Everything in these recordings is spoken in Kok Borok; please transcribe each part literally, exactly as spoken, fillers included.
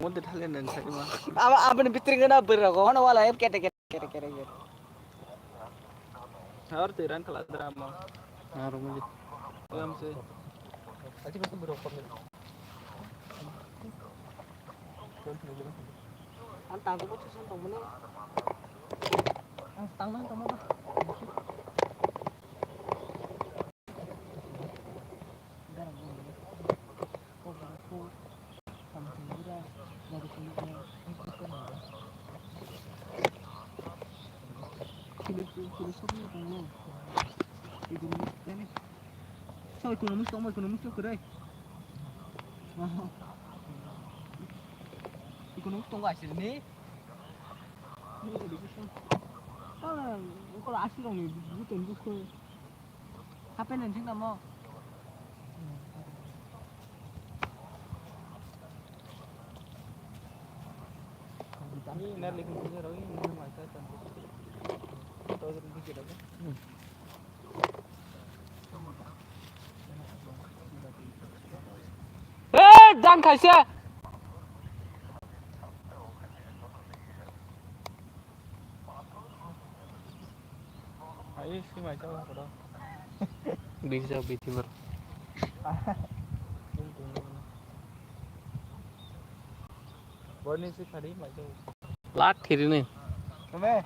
Amo de thale nang sai ma. Abo, aboni bitring na bwrwi rogo hono wala em kete kete kete kete kete. Har tiran kala drama. Aro mo. Lam se. Aji ko bwrwi ko. Ang tangko bo thusan tongmani. Ang tangna tongma ba. Soi kuno musto, moi kuno musto kurai. Kuno musto ngai sini. Kalau asli dong ni, bukan bukan. Hape nang thik namo? Ni na likhi thik ro, ni na mai ta tan. To ro ni kira. Eh, dan khaise. Ai, si mai chao ko. Bisa bitimar. Boni si khari mai chao. Lak khiri ni. Kame.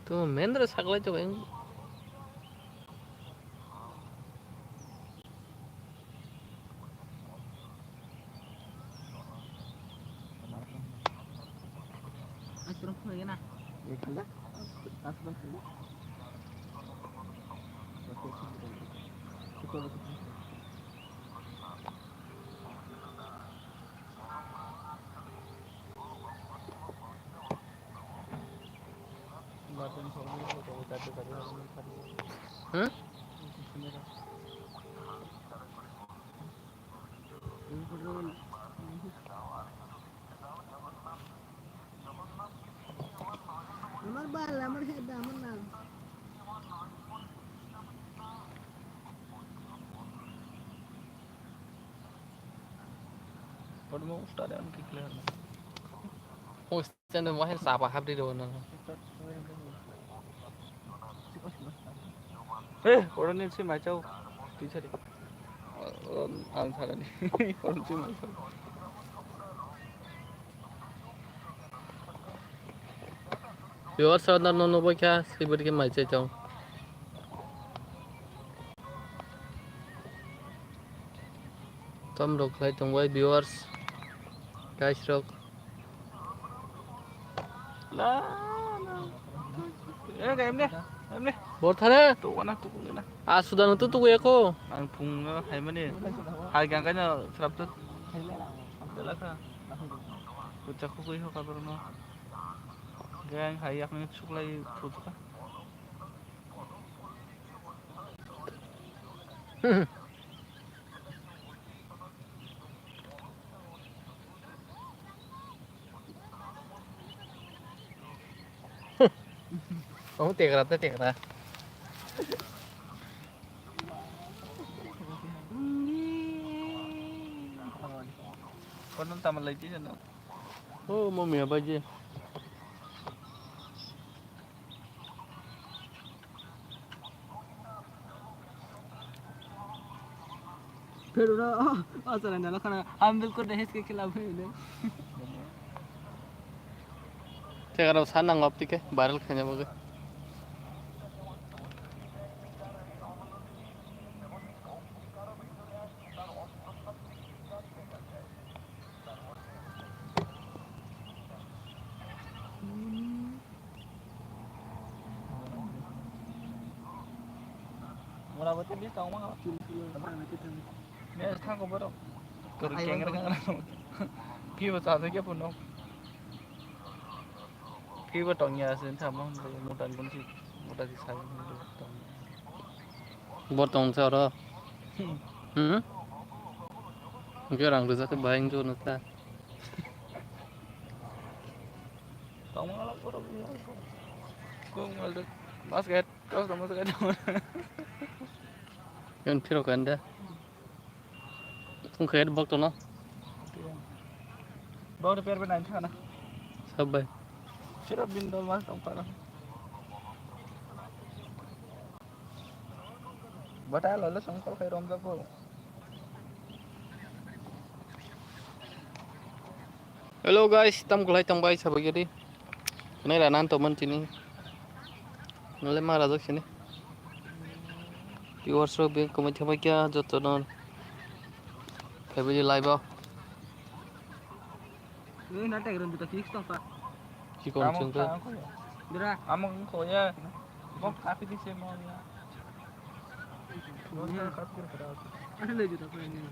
Tu mendra saklai to. Hmm? Amar bal, amar head, amar nang. Kodumo ustad yang kikler. Ustad yang mahir sapa habri do na. Eh, orang ni si macau. Bisa di. Ang salah ni. Orang si macau. Viewers, no, no, no, boy, kya, si beri ke mai chai chong. Tom rok khlai tong bai viewers, guys rok. La, la. Eh, kaim de, kaim de. Bor thare? Tu wana tu kuna. A sudan tu tu ya ko. Ang phung no hai mani. Hai gang kaino srap tu. Dela ka. Kucha khu kui ho ka bro no. Gang hai yak ni suklai thu tu ka. Kamu tegra ta tegra. Kono tamal lai ti jana. Oh, mo me abaje. Pero na, oh, oh, sana na, kana, hum bilkul dahes ke khilaf hai ne. Te karo sana ngop tike, viral khanya boge. Mura bati ni tong ma. Ne thango borok. Kor kengre kengre. Ki ba sa ke puno. Ki ba tong ya sen tha ma. Mutan kun si muta si sa. Bor tong sa ro. Hmm. Ke rang tu sa ke bayang jo na ta. Tong ma la borok. Kung mal de. Mas get. Kau sama sekali. Yang phiro kan da. Tung khe bok tono. Bok de per ben ain thana. Sabai. Phiro bin dol mas tong para. Bata lolo song kol khai rom jago. Hello guys, tam kulai tang bai sabai gedi. Nai ranan to man tini. Nale ma rajak sini. Viewers rok beng kumai thabai kya joto non. Family live o. Ni na tek ron buta fix tong pa. Chikon chungke. Dira. Amang ko ya. Bok kapi di se mo ya. Bok kapi di se mo ya. Ada lagi tak pernah.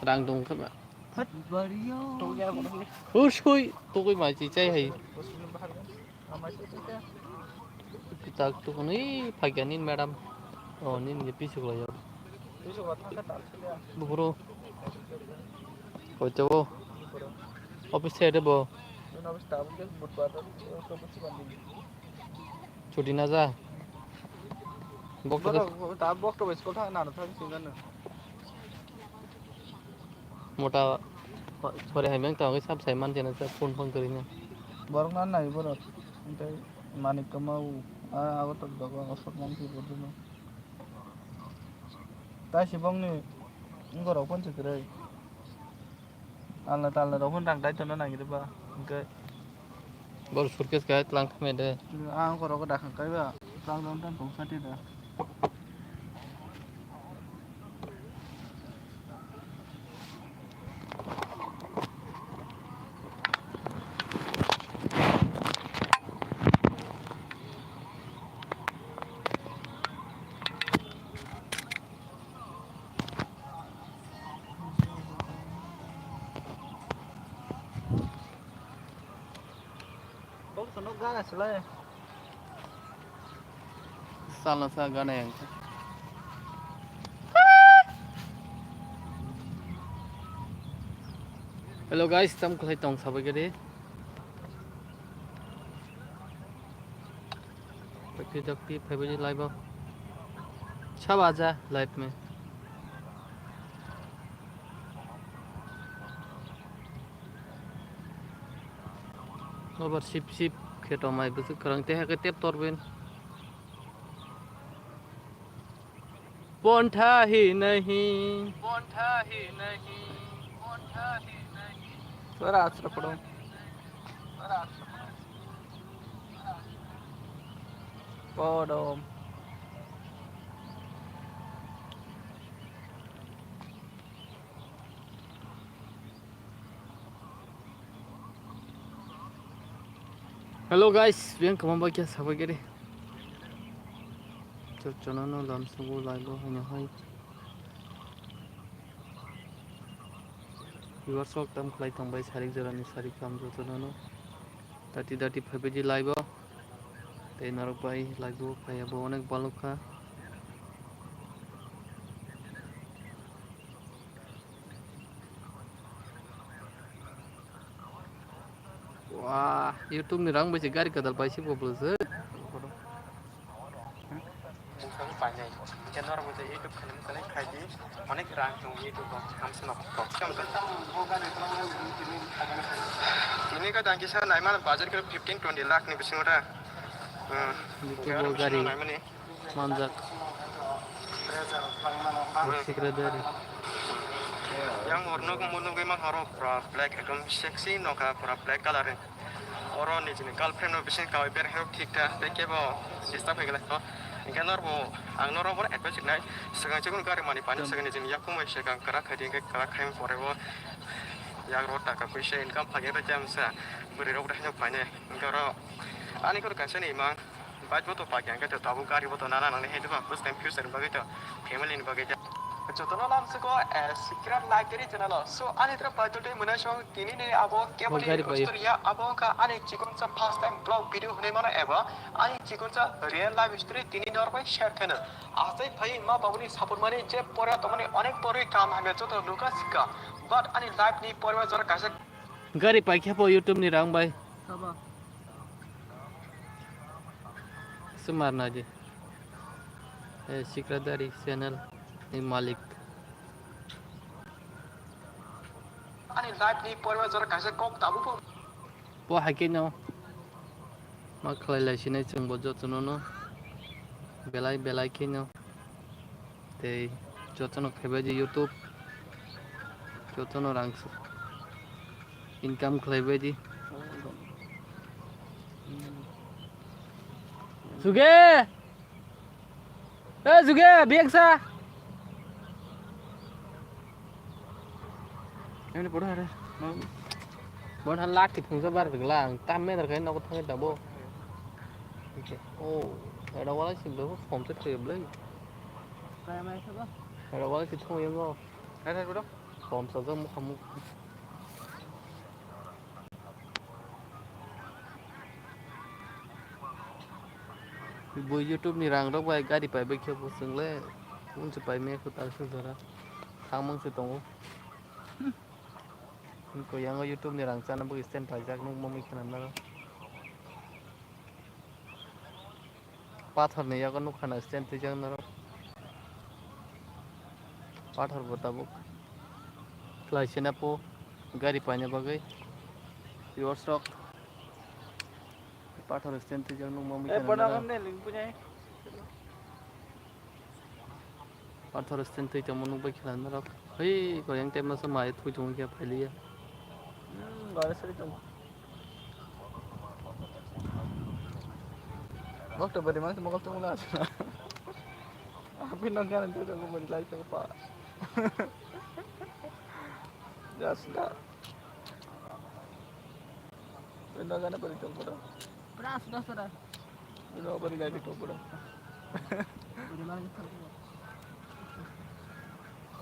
Rang dong khe ba. Husui tugui mai chi chai hai. Tak tukuni phagya nin madam. Oh, nin ye pisuk lai. Buphuru. Hoito bo. Office side bo. Chuti na ja. Bok to Borok ta bok to school thang nano thang singano. Mota sore hai meng tang sab sai man jena phone phone kori na. Borok na nai borok. Entai manik kama u. A ago to dogo osok man ki bodu no. Tai si bong ni ngorok pon se kre. Alna talna rok phano rang dai tongna nang ri ba, hwnkhe. Bor suitcase kai tlang thangmani de. Ang korok dakhang kai ba, tlang tong tong tong sati da. Salna sa gana yang. Hello guys, tam kwlai tong sabai gede. Dakti dakti phaibaidi live o. Sab aja live me. Nobar sip sip khe tongmai bwswk kwrwng tei hakhe tep torbin. Bontha hi nahi. Bontha hi nahi. Bontha hi nahi. Sora asra photo. Podom. Hello guys, biyang kwbangma khe sabai gede. Chwng chwngno lamsongo live o haino hai. Viewers rok tam khlai tongbai sarik jorani sarik kam jotono no. Dati dati phaibaidi live o. Tei norok bai live o phaiya bo onek balok kha. Wah, YouTube ni rang bai se gari kadal pai se bo bwswk. Buphang painai. Hingke norok bo je YouTube khainani kwlai khaidi, onek rang tongo YouTube o, hamsano kok. Tini khe dangkisa naimano budget khe fifteen twenty lakh ni bisingo da. Hmm. YouTube o gari naimani manjak. Sikre dari. Yang orno kumo nugui mang horo pura black ekdom sexy nokha pura black color. Oro nijini girlfriend no bising kawi bereng thik tha tei kebo disturb hai gala. Hingke norbo ang norok bono advice rinai. Swkang chikon gari mani pani swkang nijini yakumai swkang kwrak khai di hingke kwrak khai pore bo yak ro taka puisa income phagya bai jam sa bwrwi rok bai haino paine. Hingke oro ani koro kaisa ni mang. Bike bo to pagi hingke to tabuk gari bo to nana nang ni hai diba bwskang future ni bagwi to family ni bagwi to. Jotono lamsiko, eh, subscribe like kari channel o. So, ani tra paito tei mwnai song tini ni abo keboni gari bai. Story ya, abo wngkha ani chikonsa first time vlog video hwnwi mano eba ani chikonsa real life story tini norok bai share khaino. Asai phai ma babuni support mani je pore tomani onek pore kam hamya joto luka sika. But ani life ni pore jora kaisa. Gari paikhe po YouTube ni rang bai. Saba. Sumar naidi. Eh, Sikradari channel ni malik. Ani life ni poribari jora kaisa kok tabuk bo. Bo hai khe no ma khlai lai sinai chwng bo joto no no belai belai khe no. Tei jotono khaibai di YouTube, jotono rang income khlaibai di. Juge! Eh, Juge, biyang sa! Ini bodoh ada. Bodoh laki thungsa bar gela, ang tamme dar kai nogo thangwi dabo. Oh, ada wala sih, bebo phone se thoi blai. Kaya mai sabo? Ada wala sih thoi ngo. Ada bodoh. Phone sa jang mukha mukha. Bo YouTube ni rang rok bai gari pai bai khe bo chwng le. Unse pai me kho ta se jora. Thang mang se tongo. Ko yango YouTube ni rang chana bo stand paijak nuk mami khana na. Pathor ni yago nukha na stand twijak norok. Pathor bo tabuk khlai se na po gari paina bagwi. Viewers rok pathor stand twijak nukma mui khana nara. Pathor stand twi tongma nukbai khana norok. Hei koyang time masa mai thui tongwi khe phailiya. Hmm, gari sari tong. Mokta bari mangsa mokol tong la. Api nang kan tu jago bari lai tong pa. Jasna. Pino gana bari tong pa. Pras dasara. Pino bari lai tong pa.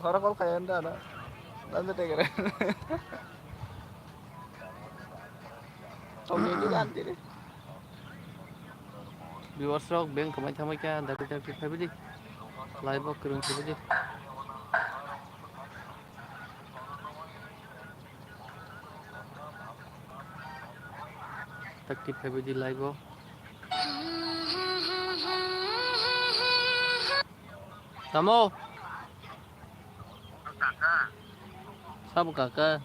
Hora kol kaya anda na. Nanda tegere. Viewers rok beng kamai thamai kya dakti dakti phaibidi. Live o kwrwng sibidi. Dakti phaibidi live o. Tamo? Sabo kaka.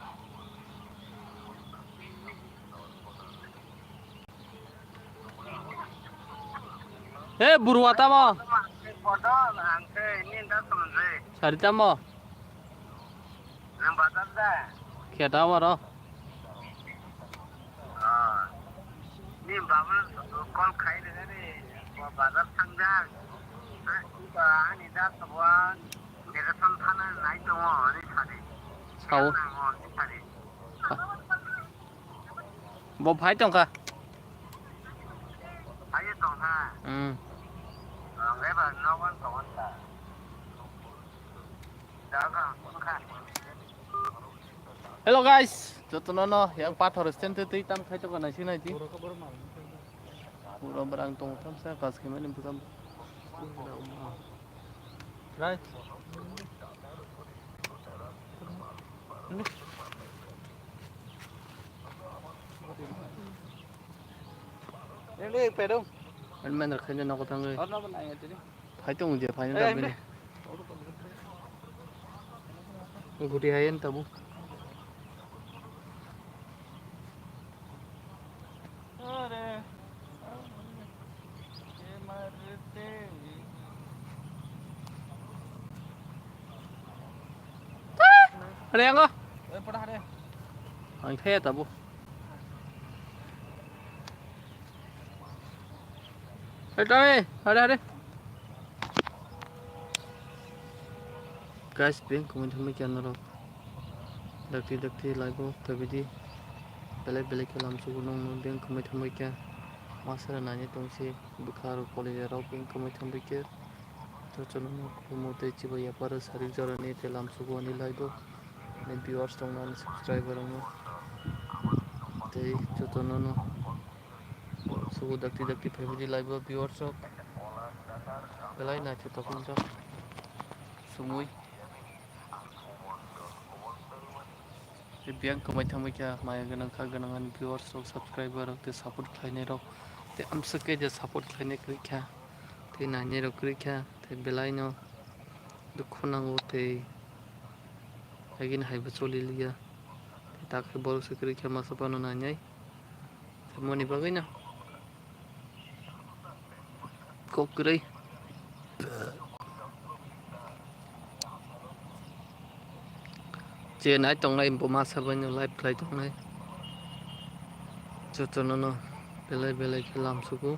He, burwa tamo? Sari tamo? Khe tamo ro? Ni baba call khai de ni, bazar thangjak. Ani da sabwa, direction thana nai tongo, ni sari. Sao. Nango, ni sari. Bo phai tongkha. Phai tongkha. Hmm. Ang eba nogon tongon ta. Hello guys, jotono no yang pathor stand twi tam khai tongkha naising naidi. Pura berang tong thamsa kas khe mani bujam. Right. Ini pedong. Ini mana kayaknya nogo tangga. Phai tong je, phai tong bini. Guti hai en tabu. Are ango. Ang thaya tabu. Hei, tame, hare, hare. Guys, beng kumui thumui kya norok. Dakti, dakti, laibo, kabidi. Belai, belai khe lamsugo nongno, beng kumui thumui kya. Masara nani tongsi, bwkha rok, kolija rok, beng kumui thumui kya. Jotono no khulumo tei chibai yaparo sarik jorani tei lamsugo ani laibo. Ani viewers tongno, ani subscriber rokno. Tei jotono no. Sugo dakti dakti family life o viewers rok belai naithotok wngjak sumui. Tei biyang kwmai thangbai kha maya gwnang kha gwnang ani viewers rok, subscriber rok tei support khlainai rok. Tei amswk khe je support khlainai kwrwi kha, tei nainai rok kwrwi kha, tei belai no dukhu nango, tei agini hai bo choli liya, tei ta khe borok se kwrwi kha masa phano nainai, tei moni bagwi no kok kwrwi. Je nai tongnai bo masa bai no live khlai tongnai. Jotono no belai belai khe lamsugo.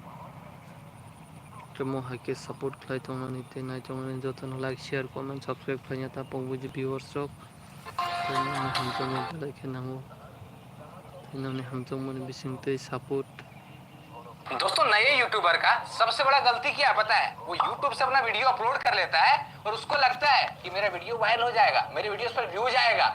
Temo hai khe support khlai tongnani tei nai tongnani jotono like, share, comment, subscribe khlaina ta pogwi je viewers rok. Tei nini hamjakma belai khe nango. Tei nini hamjakmani bising tei support. दोस्तों, नए यूट्यूबर का सबसे बड़ा गलती क्या है पता है? वो यूट्यूब से अपना वीडियो अपलोड कर लेता है और उसको लगता है कि मेरा वीडियो वायरल हो जाएगा, मेरे वीडियोस पर व्यूज आएगा,